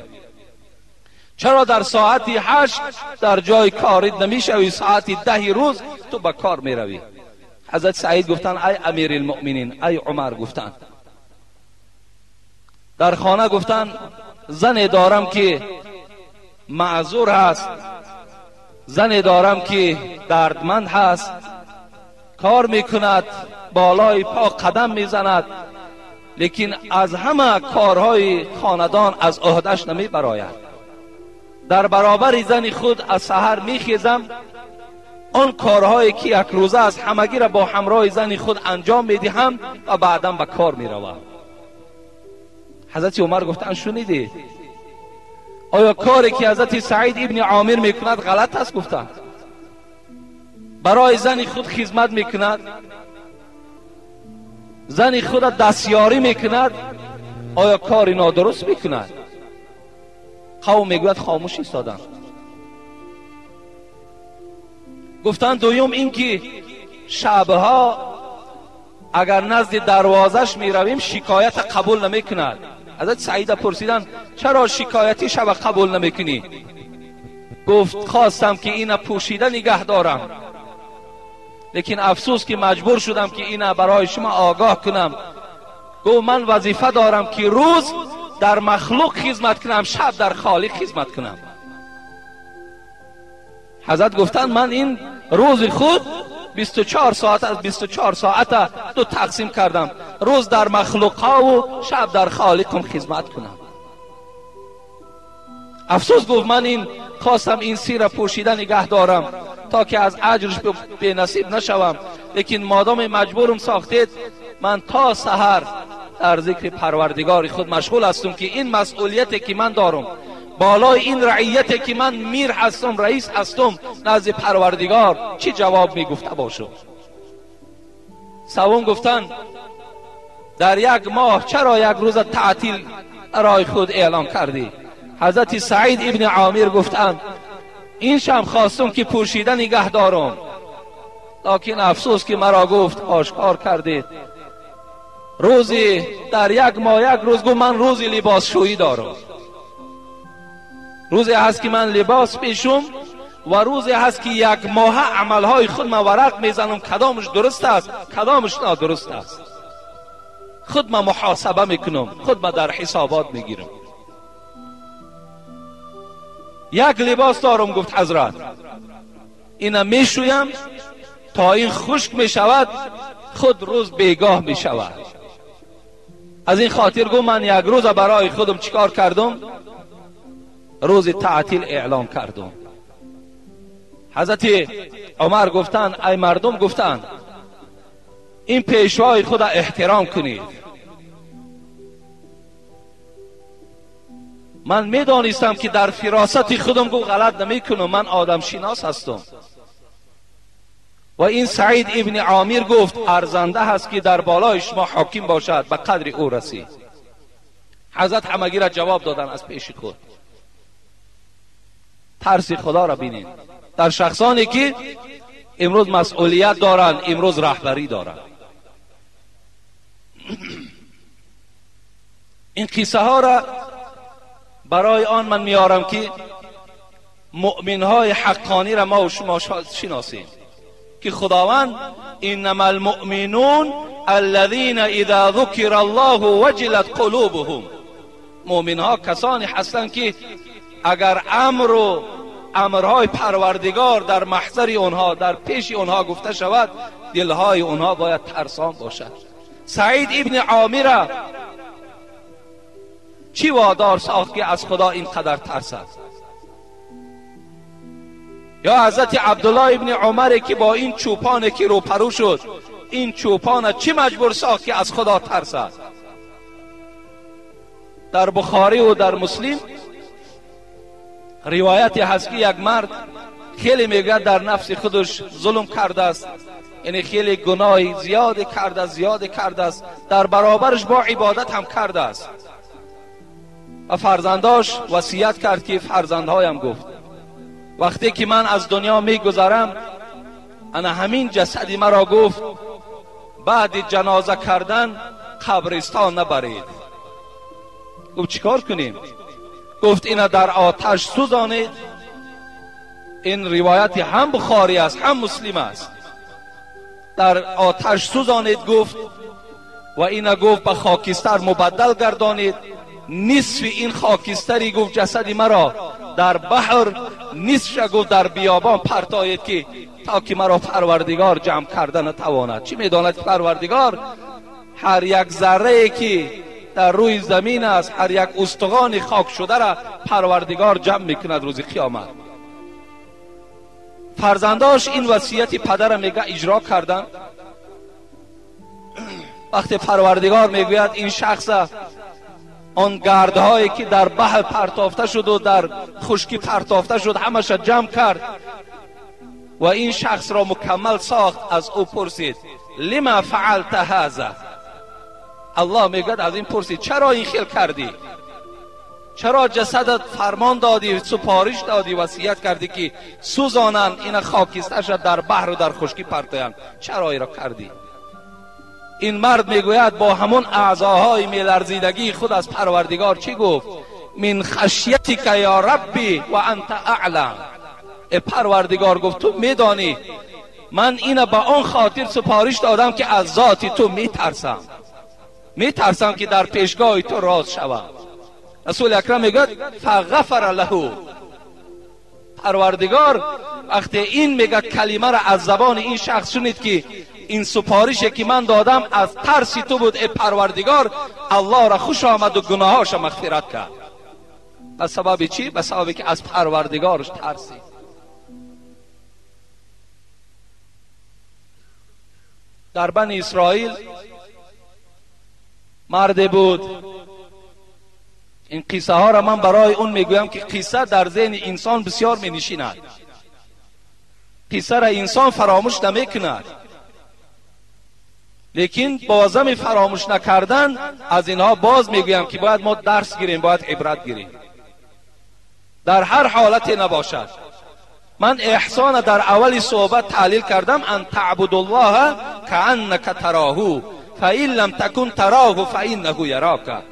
Чаро дар соати 8 дар ҷои корит намешавӣ, соати 10 рӯз ту ба кор меравӣ? Ҳазрати Саид гуфтанд ай Амирулмуъминин, ай Умар, гуфтанд дар хона гуфтанд зане дорам ки маъзур ҳаст, зане дорам ки дардманд ҳаст, кор мекунад, болои по қадам мезанад, лекин аз ҳама корҳои хонадон аз ӯҳдаш намебарояд. Дар баробари зани худ аз саҳар мехезам, он корҳое ки якрӯза аст ҳамагиро бо ҳамроҳи зани худ анҷом медиҳам ва баъдан ба кор меравам. Ҳазрати Умар гуфтанд шунидед, оё коре ки ҳазрати Саид ибни Омир мекунад ғалат аст? Гуфтанд барои зани худ хизмат мекунад, зани худро дастёрӣ мекунад, оё кори нодуруст мекунад? Қавм мегӯяд хомӯш истоданд. Гуфтанд дуюм ин ки шабҳо агар назди дарвозаш меравем шикоята қабул намекунад. Ҳазрати Саида пурсиданд чаро шикояти шаба қабул намекунӣ? Гуфт хостам ки ина пӯшида нигаҳ дорам, лекин афсӯс ки маҷбур шудам ки ина барои шумо огоҳ кунам. Гуфт ман вазифа дорам ки рӯз дар махлуқ хизмат кунам, шаб дар холиқ хизмат кунам. Ҳазрат гуфтанд ман ин рӯзи худ 24 соат аз 24 соата ду тақсим кардам, рӯз дар махлуқҳову шаб дар холиқам хизмат кунам. Афсӯс гуфт ман ин хостам ин сирра пӯшида нигаҳ дорам то ки аз аҷрш бенасиб нашавам, лекин модоме маҷбурам сохтед ман то саҳар дар зикри парвардигори худ машғул ҳастам ки ин масъулияте ки ман дорам, болои ин раияте ки ман мир ҳастам, раис ҳастам, назди парвардигор чӣ ҷавоб мегуфта бошам? Севум гуфтанд дар як моҳ чаро як рӯза таътил барои худ эълон кардӣ? Ҳазрати Саид ибни Омир гуфтанд ин шаб хостум ки пӯшида нигаҳ дорам, локин афсӯс ки маро гуфт ошкор кардед. Рӯзи дар як моҳ як рӯз гуфт ман рӯзи либосшӯӣ дорам, рӯзе ҳаст ки ман либос пешум ва рӯзе ҳаст ки як моҳа амалҳои худ ман варақ мезанам, кадомаш дуруст аст, кадомаш нодуруст аст, худ ман муҳосаба мекунам, худ ман дар ҳисобот мегирам. Як либос дорам, гуфт ҳазрат, ина мешӯям то ин хушк мешавад, худ рӯз бегоҳ мешавад. Аз ин хотир гуфт ман як рӯза барои худам чикор кардам? Рӯзи таътил эълон кардам. Ҳазрати Умар гуфтанд ай мардум, гуфтанд ин пешвои худа эҳтиром кунед. Ман медонистам ки дар фиросати худам гуфт ғалат намекунам, ман одамшинос ҳастам. Ва ин Саид ибни Омир гуфт арзанда ҳаст ки дар болои шумо ҳоким бошад, ба қадри ӯ расид. Ҳазрат ҳамагиро ҷавоб доданд аз пеши худ. ترس خدا را بینید در شخصانی که امروز مسئولیت دارند، امروز رهبری دارند. این قصه ها را برای آن من میارم که مؤمن های حقانی را ما و شما شناسیم که خداوند انما المؤمنون الذين اذا ذکر الله وجلت قلوبهم. مؤمن ها کسانی هستند که اگر امر و امرهای پروردگار در محضر آنها، در پیش آنها گفته شود، دلهای آنها باید ترسان باشد. سعید ابن عامر چی وادار ساخت که از خدا اینقدر ترسد؟ یا حضرت عبدالله ابن عمر که با این چوپانه که روپرو شد، این چوپانه چی مجبور ساخت که از خدا ترسد؟ در بخاری و در مسلم روایتی هست که یک مرد خیلی میگه در نفس خودش ظلم کرده است، یعنی خیلی گناه زیاد کرده است، در برابرش با عبادت هم کرده است. و فرزنداش وصیت کرد که فرزندهایم گفت وقتی که من از دنیا میگذرم، انا همین جسد مرا گفت بعد جنازه کردن قبرستان نبرید. گفت چیکار کنیم؟ گفت اینا در آتش سوزانید. این روایت هم بخاری است هم مسلم است. در آتش سوزانید گفت، و اینا گفت به خاکستر مبدل گردانید. نصف این خاکستری گفت جسد مرا در بحر، نصفش گفت در بیابان پرتاید که تا که مرا پروردگار جمع کرده نتواند. چی میداند پروردگار؟ هر یک ذره که در روی زمین است، هر یک استخوان خاک شده را پروردگار جمع میکند روز قیامت. فرزنداش این وصیت پدر میگه اجرا کردن. وقتی پروردگار میگوید این شخص آن گردهایی که در بحر پرتافته شد و در خشکی پرتافته شد همش جمع کرد و این شخص را مکمل ساخت، از او پرسید لما فعلت هذا؟ الله میگوید از این پرسید چرا این خیل کردی؟ چرا جسدت فرمان دادی، سپارش دادی، وصیت کردی که سوزانند، این خاکستر شد در بحر و در خشکی پرتایند، چرا این را کردی؟ این مرد میگوید با همون اعضاهای میلرزیدگی خود از پروردگار چی گفت؟ من خشیتک یا ربی و انت اعلم. پروردگار گفت تو میدانی من اینو به آن خاطر سپارش دادم که از ذات تو میترسم، میترسم که در پیشگاه تو راز شوم. رسول اکرم میگوید فغفر له. پروردگار وقتی این میگه کلمه را از زبان این شخص شنید که این سپارشی که من دادم از ترسی تو بود ای پروردگار، الله را خوش آمد و گناهاش مغفرت کرد. به سبب چی؟ به سبب که از پروردگارش ترسید. در بنی اسرائیل مرد بود. این قصه ها را من برای اون میگویم که قصه در ذهن انسان بسیار می نشیند، قصه را انسان فراموش نمیکند، لیکن بازم فراموش نکردن از اینها باز میگویم که باید ما درس گیریم، باید عبرت گیریم. در هر حالتی نباشد. من احسان در اول صحبت تحلیل کردم، ان تعبد الله کأنک تراه فإن لم تکن تراه فإنه یراک.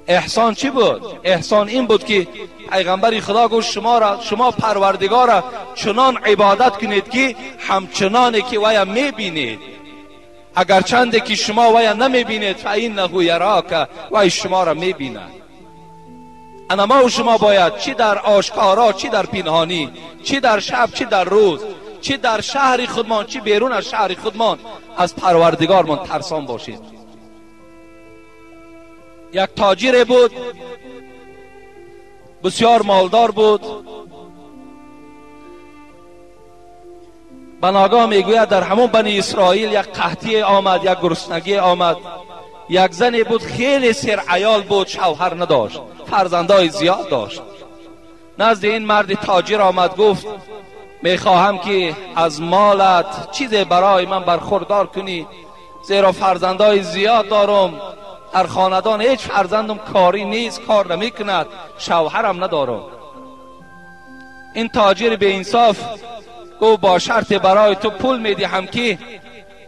احسان چی بود؟ احسان این بود که پیغمبر خدا گفت شما پروردگار را چنان عبادت کنید که همچنانی که ویا میبینید، اگر چنده که شما ویا نمیبینید فإنه یراک، وی شما را میبیند. انا ما و شما باید چی در آشکارا، چی در پنهانی، چی در شب، چی در روز، چی در شهر خودمان، چی بیرون از شهر خودمان، از پروردگارمان ترسان باشید. یک تاجر بود، بسیار مالدار بود. بناگاه میگوید در همون بنی اسرائیل یک قحطی آمد، یک گرسنگی آمد. یک زنی بود خیلی سر عیال بود، شوهر نداشت، فرزندای زیاد داشت. نزد این مرد تاجر آمد، گفت میخواهم که از مالت چیزی برای من برخوردار کنی، زیرا فرزندای زیاد دارم، در خاندان هیچ فرزندم کاری نیست، کار نمیکند، شوهرم ندارم. این تاجر به انصاف گفت با شرط برای تو پول میدهم که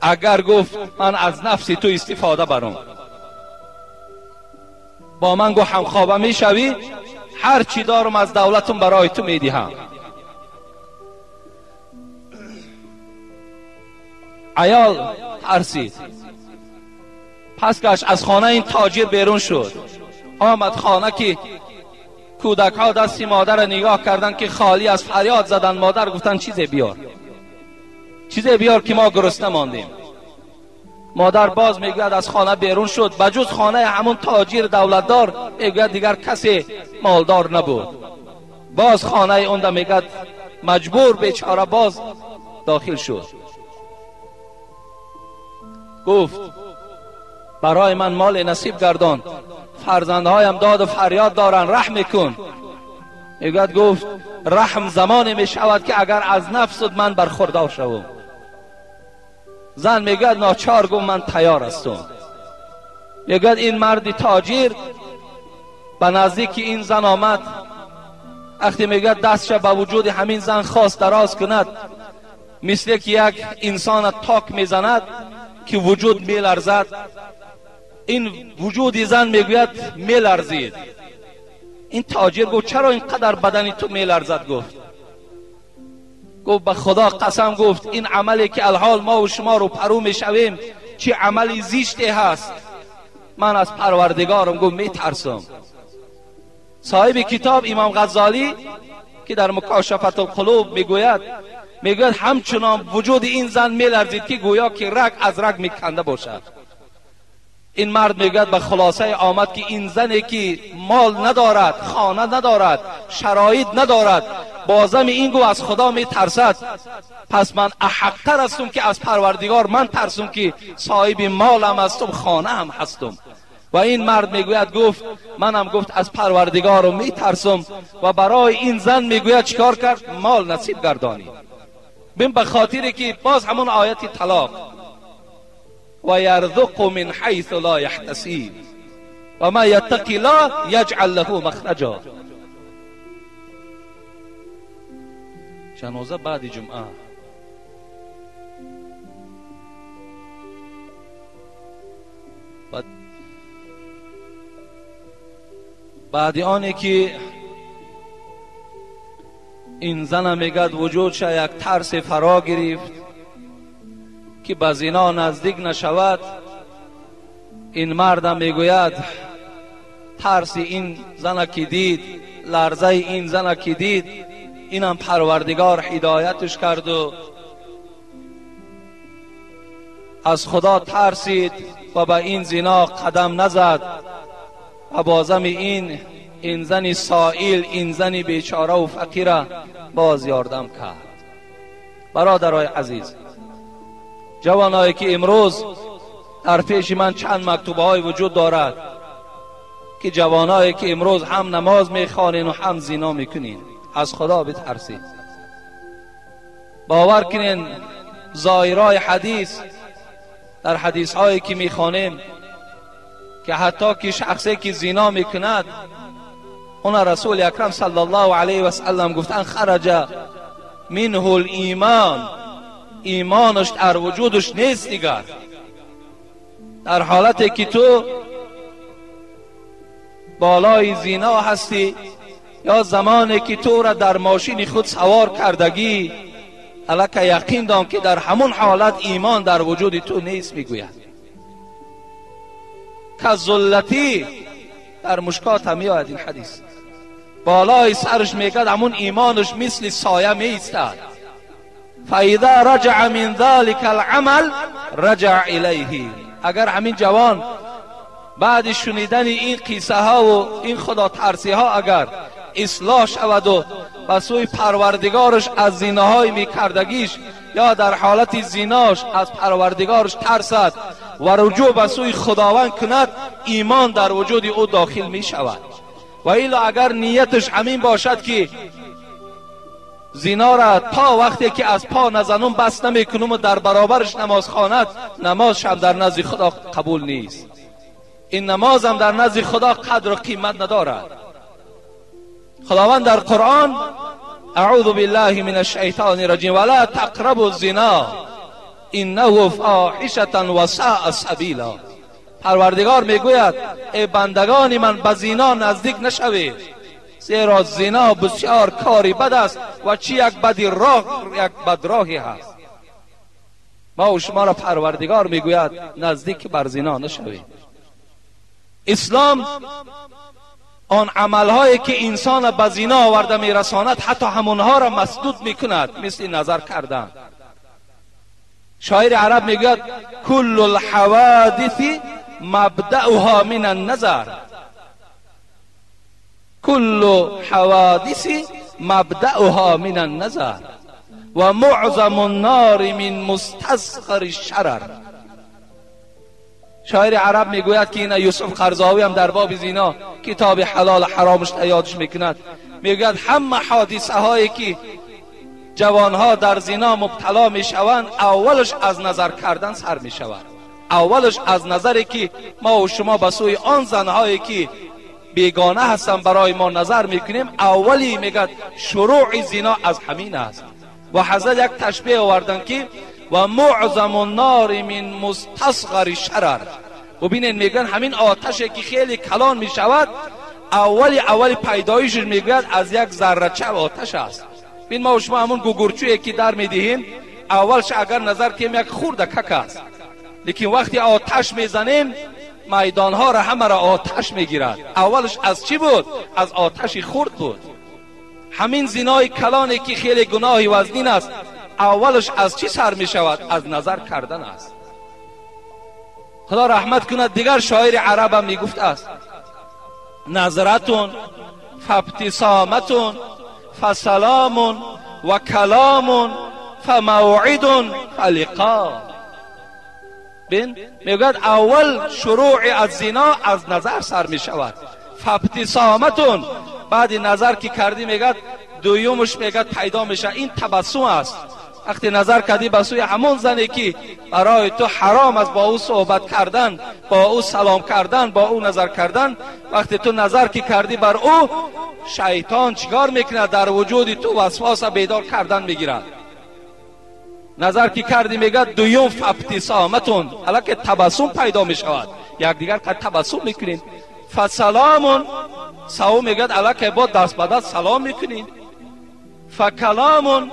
اگر گفت من از نفس تو استفاده برم، با من گفت همخوابه میشوی، هر چی دارم از دولتم برای تو میدهم. عیال ترسید، پس گشت از خانه این تاجر بیرون شد، آمد خانه که کودک ها دستی مادر نگاه کردن که خالی از فریاد زدن. مادر گفتن چیزی بیار، چیزی بیار که ما گرسنه ماندیم. مادر باز میگوید از خانه بیرون شد، بجز خانه همون تاجر دولتدار میگوید دیگر کسی مالدار نبود. باز خانه اون میگوید مجبور بیچاره باز داخل شد. گفت برای من مال نصیب گردان، فرزندهایم داد و فریاد دارن، رحم کن. میگوید گفت رحم زمانی میشود که اگر از نفست من برخوردار شوم. زن میگوید ناچار گفت من تیار هستم. میگوید این مرد تاجر به نزدیک این زن آمد، وقتی میگوید دستش به وجود همین زن خواست دراز کند، مثل که یک انسان تاک میزند که وجود میلرزد، این وجود زن میگوید میلرزید. این تاجر گفت چرا اینقدر بدنی تو میلرزد؟ گفت به خدا قسم، گفت این عملی که الحال ما و شما رو پرو میشویم چه عملی زشتی هست، من از پروردگارم گفت میترسم. صاحب کتاب امام غزالی که در مکاشفت القلوب میگوید همچنان وجود این زن میلرزید که گویا که رگ از رگ میکنده باشد. این مرد میگوید به خلاصه آمد که این زنی که مال ندارد، خانه ندارد، شرایط ندارد، بازم این گو از خدا میترسد، پس من احقتر هستم که از پروردگار من ترسم که صاحب مالم هستم، خانه هم هستم. و این مرد میگوید گفت منم گفت از پروردگارم میترسم. و برای این زن میگوید چیکار کرد؟ مال نصیب گردانی. بین به خاطری که باز همون آیت طلاق، و یرزق من حیث لا یحتسب و ما یتقی الله یجعل له مخرجا. جنازه بعد جمعه بعد آنی که این زن میگد وجودش یک ترس فرا گرفت که به زنا نزدیک نشود، این مردم میگوید ترس این زن که دید، لرزه این زن که دید، اینم پروردگار هدایتش کرد و از خدا ترسید و به این زنا قدم نزد و بازم این زن سائل، این زن بیچاره و فقیره باز یاردم کرد. برادرای عزیز، جوانایی که امروز در پیش من چند مکتوبه های وجود دارد که جوانایی که امروز هم نماز میخوانین و هم زنا میکنین، از خدا بترسید. باور کنین ظاهرای حدیث، در حدیث هایی که میخوانیم که حتی که شخصی که زنا میکند، اون رسول اکرم صلی الله علیه و سلم گفتن خرج منه الایمان، ایمانش در وجودش نیست دیگر. در حالتی که تو بالای زنا هستی یا زمانی که تو را در ماشین خود سوار کردگی، الک یقین دان که در همون حالت ایمان در وجود تو نیست. میگوید کذلتی در مشکات هم میآید این حدیث، بالای سرش میگد همون ایمانش مثل سایه میایستد. فاذا رجع من ذلك العمل رجع الیه. اگر همین جوان بعد شنیدن این قصه ها و این خدا ترسی ها اگر اصلاح شود و به سوی پروردگارش از زیناهای میکردگیش یا در حالت زیناش از پروردگارش ترسد و رجوع به سوی خداوند کند، ایمان در وجود او داخل می شود. و الا اگر نیتش همین باشد که زینا را تا وقتی که از پا نزنم بس نمیکنم و در برابرش نماز خواند، نمازش هم در نزد خدا قبول نیست. این نماز هم در نزد خدا قدر و قیمت ندارد. خداوند در قرآن اعوذ بالله من الشیطان الرجیم ولا تقربوا الزنا انه فاحشة وساء سبیلا. پروردگار میگوید ای بندگان من به زنا نزدیک نشوید، زیرا زنا بسیار کاری بد است و چی یک بدی راه، یک بد راهی هست. ما و شما را پروردگار میگوید نزدیک بر زنا نشوید. اسلام آن عملهایی که انسان به زنا آورده میرساند حتی همونها را مسدود میکند، مثل نظر کردن. شاعر عرب میگوید کل الحوادث مبدأها من النظر، کل حوادث مبدأها من النظر و معظم النار من مستصغر الشرر. شاعر عرب میگوید که این یوسف قرضاوی هم در باب زنا کتاب حلال حرامش یادش میکند، میگوید همه حادثه هایی که جوانها در زنا مبتلا میشوند اولش از نظر کردن سر میشود. اولش از نظری که ما و شما به سوی آن زنهایی که بیگانه هستند برای ما نظر میکنیم، اولی میگد شروع زنا از همین است. و حضرت یک تشبیه آوردن که و معظم النار من مستصغر شرر. ببینید میگن همین آتشی که خیلی کلان میشود اولی پیدایشش میگوید از یک ذره چه آتش است. ببین ما و شما همون گوگرچویی که در میدهیم اولش اگر نظر کنیم یک خورده کک است، لیکن وقتی آتش میزنیم میدانها را همه را آتش میگیرد. اولش از چی بود؟ از آتش خرد بود. همین زنای کلانی که خیلی گناهی وزنین است اولش از چی سر می شود؟ از نظر کردن است. خدا رحمت کند دیگر شاعر عرب هم می گفت است نظرتون فابتسامتون فسلام و کلام فموعد فلقا. بین میگوید اول شروع از زنا از نظر سر می شود. فابتسامتون، بعد نظر که کردی میگد دویمش میگد پیدا میشه، این تبسم است. وقتی نظر کردی به سوی همون زنی که برای تو حرام است با او صحبت کردن، با او سلام کردن، با او نظر کردن، وقتی تو نظر که کردی بر او، شیطان چیکار میکنه؟ در وجود تو وسواس بیدار کردن میگیرد. نظر که کردی میگه دویم فابتسامتون، الکه تبسم پیدا میشود، یک دیگر که تبسم میکنین. فسلامون، سوم میگه الکه با دست به دست سلام میکنین. فکلامون،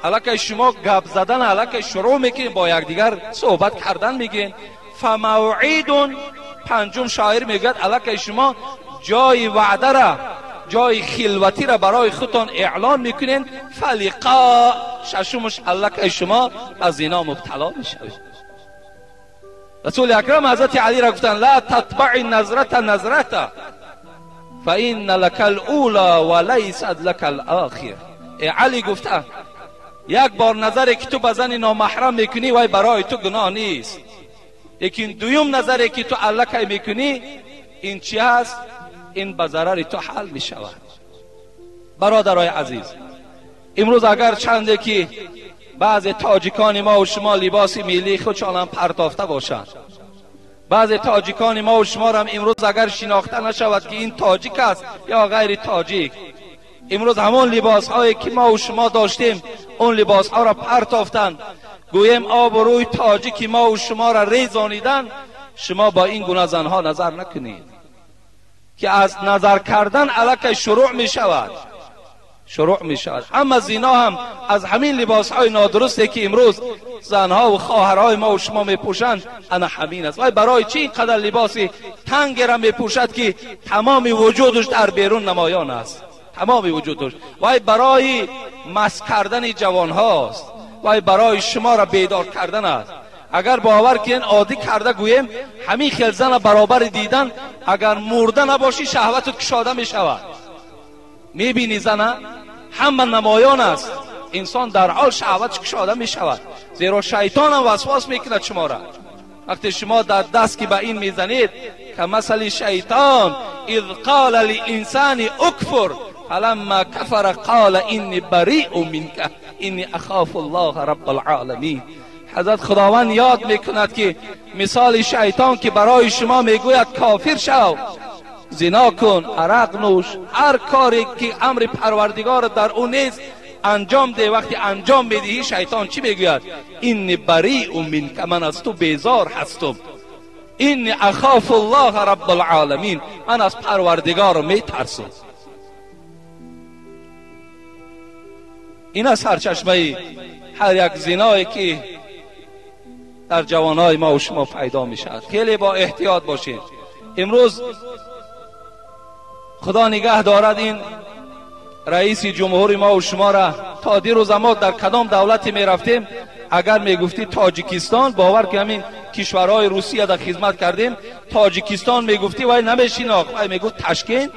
الکه شما گپ زدن الکه شروع میکنین، با یکدیگر صحبت کردن میگین. فموعیدون، پنجم شاعر میگه الکه شما جای وعده را، جای خلوتی را برای خودتان اعلان میکنین. فلقا، ششمش الکه شما از اینا مبتلا میشوید. رسول اکرم حضرت علی را گفتن لا تتبع نظرت نظرت فإن لك الأولى وليست لك الآخر. ای علی گفته یک بار نظری که تو به زن نامحرم میکنی وای برای تو گناه نیست، لیکن دویم نظری که تو الکه میکنی این چی هست؟ این به ضرر تو حل میشود. برادرای عزیز، امروز اگر چنده که بعض تاجیکان ما و شما لباس ملی خودشان هم پرتافته باشند، بعض تاجیکان ما و شما هم امروز اگر شناخته نشود که این تاجیک است یا غیر تاجیک، امروز همون لباس هایی که ما و شما داشتیم اون لباس ها را پرتافتند، گوییم آب و روی تاجیک ما و شما را ریزانیدن. شما با این گونه زنها نظر نکنید که از نظر کردن الکه شروع می شود، شروع می شود. اما زنا هم از همین لباس های نادرستی که امروز زنها و خواهرهای ما و شما می پوشند انا همین است. وای برای چی اینقدر لباسی تنگ را می پوشد که تمام وجودش در بیرون نمایان است، تمام وجودش. وای برای مس کردن جوان هاست، وای برای شما را بیدار کردن است. اگر باور کنین عادی کرده گوییم همین خیل زن برابر دیدن، اگر مرده نباشی شهوتت کشاده می شود. میبینی زنه همه نمایان است، انسان در حال شهوتش کشاده می شود، زیرا شیطان هم وسواس میکند شما را. وقتی شما در دست که به این میزنید که مثل شیطان اذ قال للانسان اکفر فلما کفر قال انی بریء منک انی اخاف الله رب العالمین. حضرت خداوند یاد میکند که مثال شیطان که برای شما میگوید کافر شو، زنا کن، عرق نوش، هر کاری که امر پروردگار در او نیست انجام ده. وقتی انجام میدهی شیطان چی میگوید؟ اینی بریء منک، من از تو بیزار هستم. اینی اخاف الله رب العالمین، من از پروردگار میترسم. این از سرچشمه هر یک زنایی که در جوانای ما و شما پیدا میشد. خیلی با احتیاط باشید. امروز خدا نگه دارد این رئیس جمهور ما و شما را. تا دیروز ما در کدام دولتی میرفتیم اگر میگفتی تاجیکستان، باور که همین کشورهای روسیه در خدمت کردیم، تاجیکستان میگفتی وای نمیشیناخت، وای میگفت تاشکند،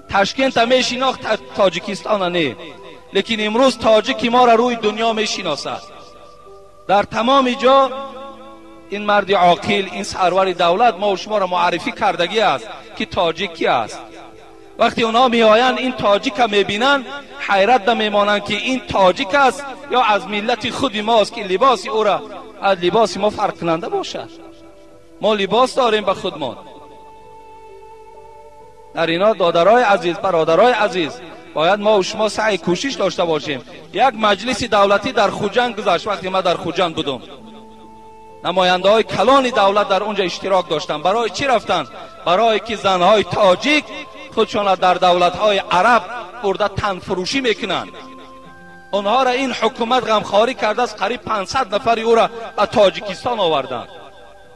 تاشکند تا میشیناخت، تاجیکستان نه. لیکن امروز تاجیک ما را روی دنیا میشناسد. در تمام جا این مرد عاقل، این سرور دولت ما و شما را معرفی کردگی است که تاجیک کی است. وقتی اونا میآیند این تاجیک را میبینند حیرت میمانند که این تاجیک است یا از ملت خود ماست که لباس او را از لباس ما فرق کننده باشد. ما لباس داریم به خودمان. در اینا دادرای عزیز، برادرای عزیز، باید ما و شما سعی کوشش داشته باشیم. یک مجلس دولتی در خوجند گذشت. وقتی ما در خوجند بودم نماینده های کلان دولت در اونجا اشتراک داشتن. برای چی رفتن؟ برای که زنهای تاجیک خودشان در دولت های عرب برده تنفروشی میکنند. آنها را این حکومت غمخواری کرده است. قریب 500 نفر او را به تاجیکستان آوردند.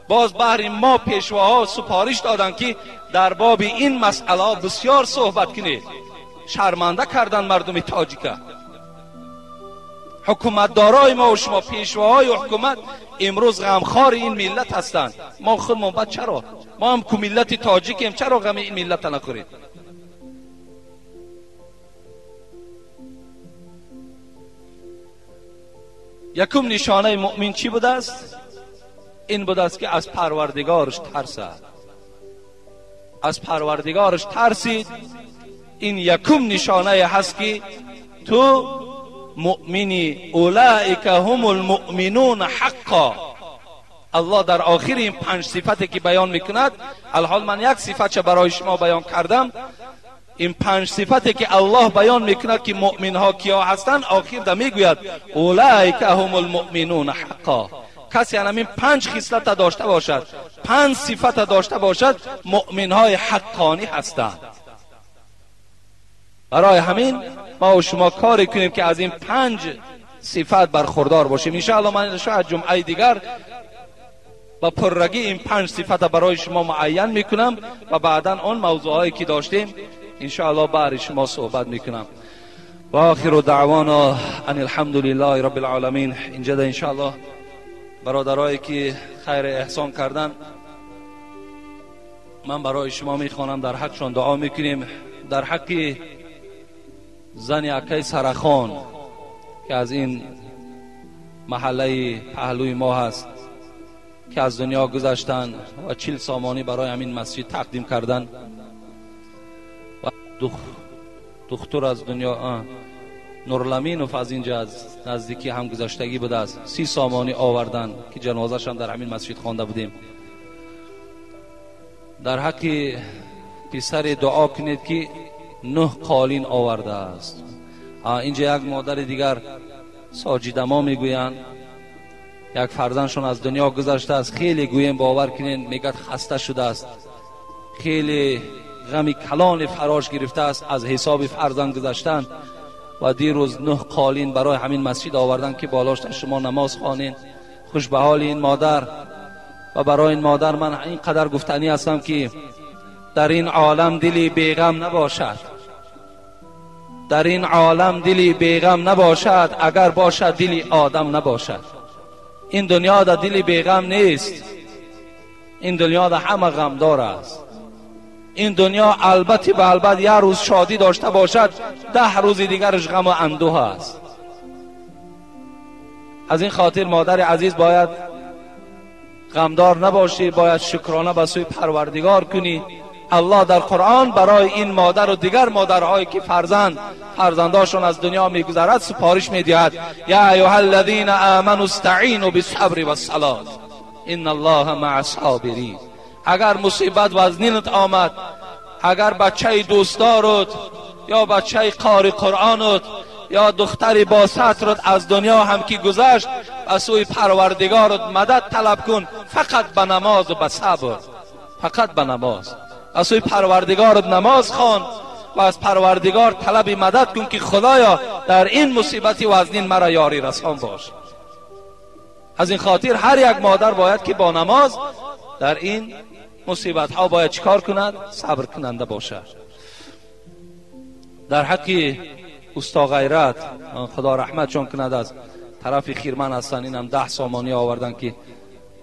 باز بهر ما پیشواها سپارش دادند که در باب این مسئله بسیار صحبت کنید. شرمنده کردن مردم تاجیکه. حکومتدارای ما و شما، پیشواهای حکومت امروز غمخوار این ملت هستند. ما خودمون بعد چرا؟ ما هم که ملت تاجیکیم، چرا غم این ملت نخوریم؟ یکم نشانه مؤمن چی بوده است؟ این بوده است که از پروردگارش ترسد. از پروردگارش ترسید. این یکم نشانه هست که تو مؤمنی. اولئک هم المؤمنون حقا. الله در آخر این 5 صفتی که بیان میکند، الحال من یک صفت برای شما بیان کردم، این 5 صفتی که الله بیان میکند که مؤمن ها کیا هستند، آخر در میگوید اولئک هم المؤمنون حقا. کسی همین 5 خصلت داشته باشد، 5 صفت داشته باشد، مؤمن های حقانی هستند. برای همین ما و شما کاری کنیم که از این 5 صفت برخوردار باشیم. انشاءالله من شاید جمعه دیگر با پررگی این 5 صفت برای شما معین میکنم و بعدا آن موضوعهایی که داشتیم انشاءالله برای شما صحبت میکنم. و آخر دعوانا ان الحمد لله رب العالمین. اینجا انشاءالله برادرایی که خیر احسان کردن من برای شما میخوانم، در حقشان دعا میکنیم. در حق زن اکای سرخان که از این محله پهلوی ما هست که از دنیا گذشتن و 40 سامانی برای همین مسجد تقدیم کردن و دختر از دنیا نورلمینوف از اینجا از نزدیکی هم گذشتگی بوده است، 30 سامانی آوردن که جنازه‌اش هم در همین مسجد خوانده بودیم. در حق پسر دعا کنید که 9 قالین آورده است. اینجا یک مادر دیگر ساجیده ما میگویند یک فرزندشون از دنیا گذشته است. خیلی گویم باور کنین میگد خسته شده است، خیلی غمی کلان فراش گرفته است از حساب فرزند گذشتن و دیروز 9 قالین برای همین مسجد آوردن که بالاش شما نماز خوانین. خوش به حال این مادر. و برای این مادر من اینقدر گفتنی هستم که در این عالم دلی بیغم نباشد، در این عالم دلی بیغم نباشد، اگر باشد دلی آدم نباشد. این دنیا در دلی بیغم نیست، این دنیا در همه غمدار است. این دنیا البته به البته یک روز شادی داشته باشد، 10 روز دیگرش غم و اندوه است. از این خاطر مادر عزیز باید غمدار نباشی، باید شکرانه به سوی پروردگار کنی. الله در قرآن برای این مادر و دیگر مادرهایی که فرزنداشون از دنیا میگذرد سپارش میدهد: یا ایها الذین آمنوا استعینوا بالصبر والصلاة ان الله مع الصابرین. اگر مصیبت وزنینت آمد، اگر بچه دوستدارت یا بچه قاری قرآنت یا دختری با سترت از دنیا هم که گذشت، از سوی پروردگارت مدد طلب کن، فقط به نماز و به صبر، فقط به نماز. از سوی پروردگارت نماز خوان و از پروردگار طلب مدد کن که خدایا در این مصیبتی وزنین مرا یاری رسان باش. از این خاطر هر یک مادر باید که با نماز در این مصیبت ها باید چیکار کند؟ صبر کننده باشد. در حق استا غیرت خدا رحمتشان کند، از طرف خیرمن هستن، اینم 10 سامانی آوردن که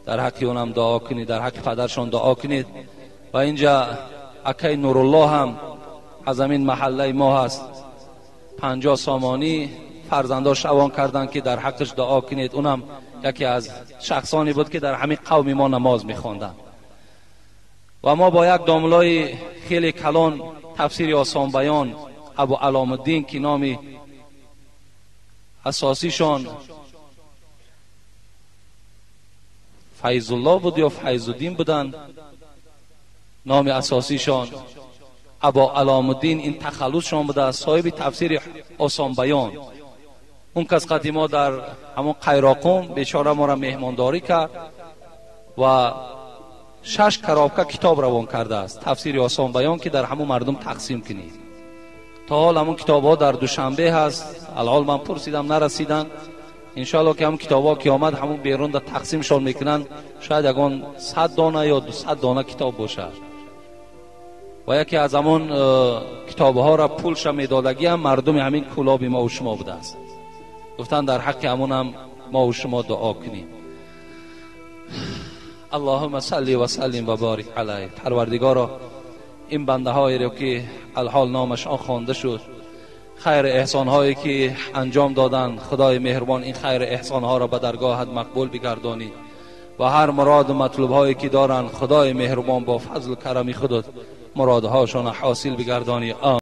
در حق اونم دعا کنید، در حق پدرشان دعا کنید. و اینجا اکی نورالله هم از همین محله ما هست، 50 سامانی فرزنداش روان کردن که در حقش دعا کنید. اونم یکی از شخصانی بود که در همین قوم ما نماز میخواندن. و ما با یک داملای خیلی کلان تفسیر آسان بیان ابو علام الدین که نام اساسیشان فیض الله بود یا فیض الدین بودن، نام اساسیشان ابا علام الدین، این تخلصشان بوده، صاحب تفسیر آسان بیان. اون کس قدیما در همون قیراقم بیچاره ما را مهمانداری کرد و 6 کرابکه کتاب روان کرده است، تفسیر آسان بیان، که در همون مردم تقسیم کنید. تا حال همون کتاب ها در دوشنبه هست، الحال من پرسیدم نرسیدن. انشالله که همون کتاب ها که آمد همون بیرون در تقسیمشان میکنن، شاید یگان 100 دانه یا 200 دانه کتاب باشد. و یکی از همون کتاب ها را پولش میدادگی هم مردم همین کولاب ما و شما بوده است. گفتن در حق همون هم ما و شما دعا کنیم. اللهم صل و سلم و بارک علیه. پروردگارا این بنده هایی رو که الحال نامشان خوانده شد، خیر احسان هایی که انجام دادن، خدای مهربان این خیر احسان ها را به درگاهت مقبول بگردانی و هر مراد و مطلوب هایی که دارن خدای مهربان با فضل و کرم خودت مرادهاشان حاصل بگردانی. آمین.